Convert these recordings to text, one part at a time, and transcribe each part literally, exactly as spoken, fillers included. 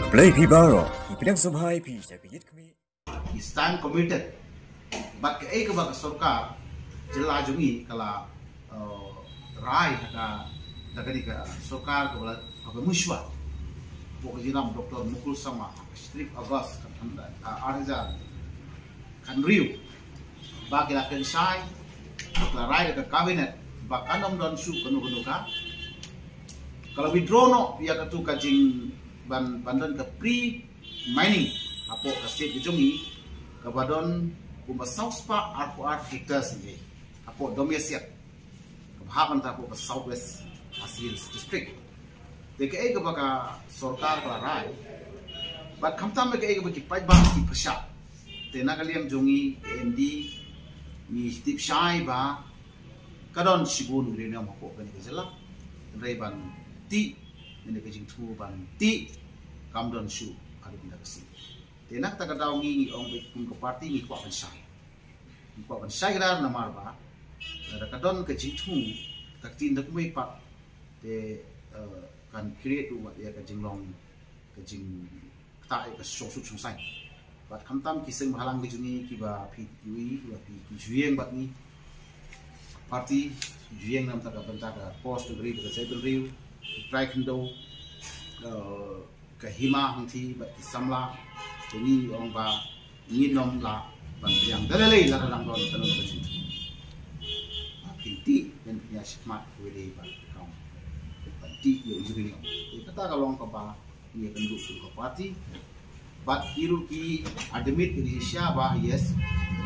Blei phi baroh, ngi pdiang sngewbha ïa phi sha ka ïit khmih. Ki stand committed. Bad kaei kaba ka sorkar jylla jong ngi ka la, uh, rai ha ka, da kane ka sorkar kaba la, kaba mynshuwa. Hapoh ka jingïalam Doctor Mukul Sangma, ka shi tarik August, ka thanda, uh, ar hajar khatriew. Ba ki la pynshai, ba ki la rai da ka cabinet, ba kan ym don shuh kano kano ka. Ka la withdraw noh ïa katu ka jing ban, ban don ka pre mining hapoh ka state ka jong ngi, kaba don kumba saw spah arphew ar hectares ngi hapoh Domiasiat, kaba hap ban ta hapoh ka South West Khasi Hills District. Te kaei kaba ka sorkar ka la rai, bad khamtam kaei kaba ki paidbah ki pyrshah. Te na ka liang jong ngi ka M D ngi tip shai ba ka don shibun uranium hapoh kane ka jylla. Hynrei ban tih, kane ka jingthmu ban tih, kam don shuh haduh mynta ka sngi. Te na kata ka daw ngi, ngi ong ba kum ka party ngi kwah ban shai. Ngi kwah ban shai kdar namar ba lada ka don ka jingthmu, ka ktien da kumwei pat, te, eh, kan create ruh wat ïa ka jinglong, ka jing ktah ïa ka shongsuk shongsaiñ. Bad khamtam ki seng bhalang ki jong ngi kiba phi, kiwei kiba phi ki ju ïeng bad ngi. Party ju ïeng na ka bynta ka cause to bri ka jaitbynriew, ki trai khyndew, eh, ka hima hangthie bad ki samla. Te ngi ong ba ngin ym lah ban pdiang da lei lei lada dang don kano kano ka jingthmu. Ba phin tih, ban pynïaid shakhmat kawei de ba kam ban tih ïa u uranium. Te kata ka long kaba ngi ïakynduh kum ka party. Bad ki ruh ki admit, ki shisha ba, yes,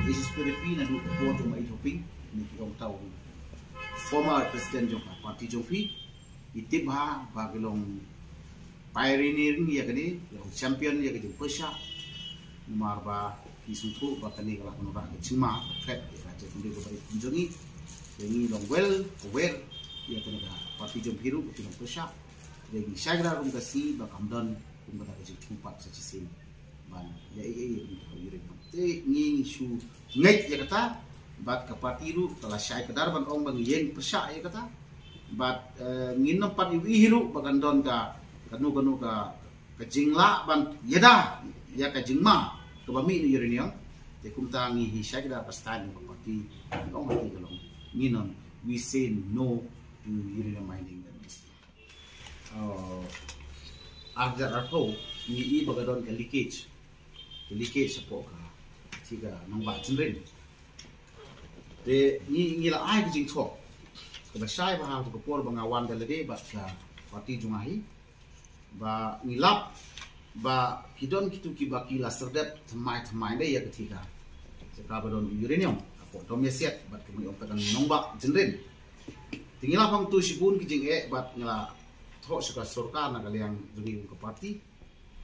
H S P D P naduh ka por jong ma Ïeid Hoping, ne ki ong ta u former president jong ka party jong phi, i tip bha ba ki long pioneer ïa kane, ki long champion ïa ka jingpyrshah. Namar ba ki sngewthuh ba kane ka lah ban wanrah ka jingma, ka threat ïa ka jaitbynriew ka barit jong ngi. Te ngi long well aware ïa kane ka party jong phi ruh ba ki long pyrshah. Te ngi shai kdar kum ka C ba kam don kum kata ka jingthmu pat sa shisien ban ïa, ïa, ïa, ïa, ïa, ïa, te ngi, ngi shu ngeit ïa kata. Bad ka party ruh ka la shai kdar ban ong ba ngi ïeng pyrshah ïa kata. Bad, eh, ngin ym pat ïohi ruh ba kan don ka, kano kano ka, ka jinglah ban ïada ïa ka jingma kaba mih na uranium. Te kumta ngi hi shai kdar ka stand ka party, ngi ong ha ka long, ngin ym, we say no to uranium mining. Uh, ar hajar arphew, ngi i ba ka don ka leakage. Ka leakage hapoh ka, shi ka nongbah Jynrin. Te ngi, ngi la ai ka jingthoh kaba shai bha ha ka por ba nga wan da lade bad ka party jong nga hi. Ba ngi lap ba ki don kitu kiba ki la serdep thymmai thymmai de ïa ka thika, ka ba don uranium hapoh Domiasiat bad kumne ong ka don nongbah Jynrin. Te ngi lap hangtu shibun ki jingeh bad ngi la thoh sha ka sorkar na ka liang jong ngi kum ka party.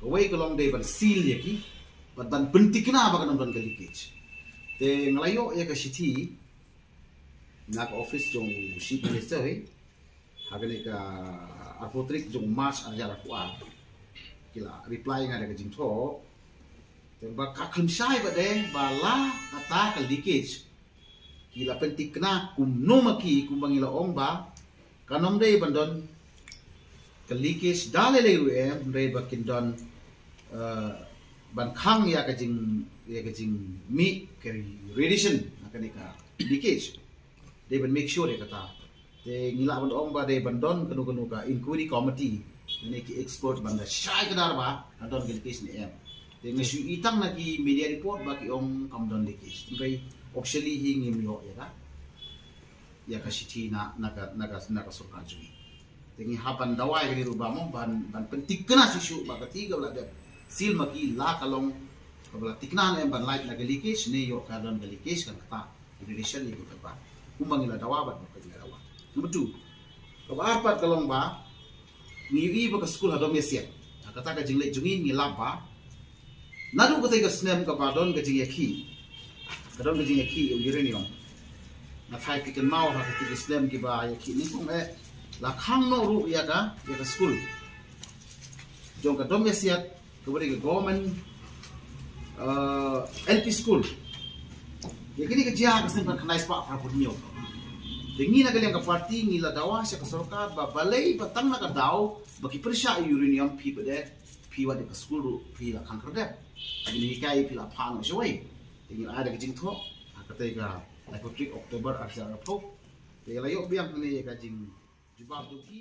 Kawei ka long dei ban seal ïa ki bad ban pynthikna ba kan ym don ka leakage. Te nga la ïoh ïa ka shithi na ka office jong u Chief Minister hi ha kane ka arphew tarik jong March ar hajar arphew ar. Ki la reply nga da ka jingthoh. Te ba ka khlem shai ba dei ba la kata ka leakage ki la pynthikna kumno ma ki, kumba ngi la ong ba kan ym dei ban don ka leakage da lei lei ruh em, hynrei ba kin don, eh, ban khang ïa ka jing, ïa ka jingmih ka radiation na kane ka leakage. Dei ban make sure ïa kata. Te ngi lah ban ong ba dei ban don kano kano ka inquiry committee, ne ki expert ban da shai kdar ba ka don ka leakage ne em. Te nga shu i tang na ki media report ba ki ong kam don leakage. Hynrei officially hi ngim ïoh ïa ka, ïa ka shithi na, na ka, na ka, na ka sorkar jong ngi. Te ngi hap ban dawa ïa kane ruh ba mo ban, ban pynthikna shuh shuh ba ka thika ba la dep seal ma ki la ka long kaba la thikna ne em ban lait na ka leakage ne ïoh ka don ka leakage kan kata. Relation ïa ka ba kumba ngi la dawa bad ba ka ngi la dawa. Number two, kaba ar pat ka long ba ngi ïohi ba ka skul ha Domiasiat, ha kata ka jingleit jong ngi ngi lap ba naduh katei ka snem kaba don ka jingïakhih, ka don ka jingïakhih ïa u uranium. Nga tharai phi kynmaw ha katei ka snem kiba ïakhih nyngkong eh la khang noh ruh ïa ka, ïa ka skul jong ka Domiasiat, kaba dei ka government, uh, L P school. Ïa kine ka jia ha ka snem khatkhyndai spah phraphew hynñiew. Te ngi na ka liang ka party ngi la dawa sha ka sorkar ba balei ba tang na ka daw ba ki pyrshah ïa u uranium phi pat de phi phi wat ïa ka skul ruh phi la khang khyrdep. Phi hikai phi la phah noh shawei. Te ngin ai da ka jingthoh ha katei ka laiphew tarik October arhajar arphew. Te la ïoh biang hangne ïa ka jingjubab jong phi.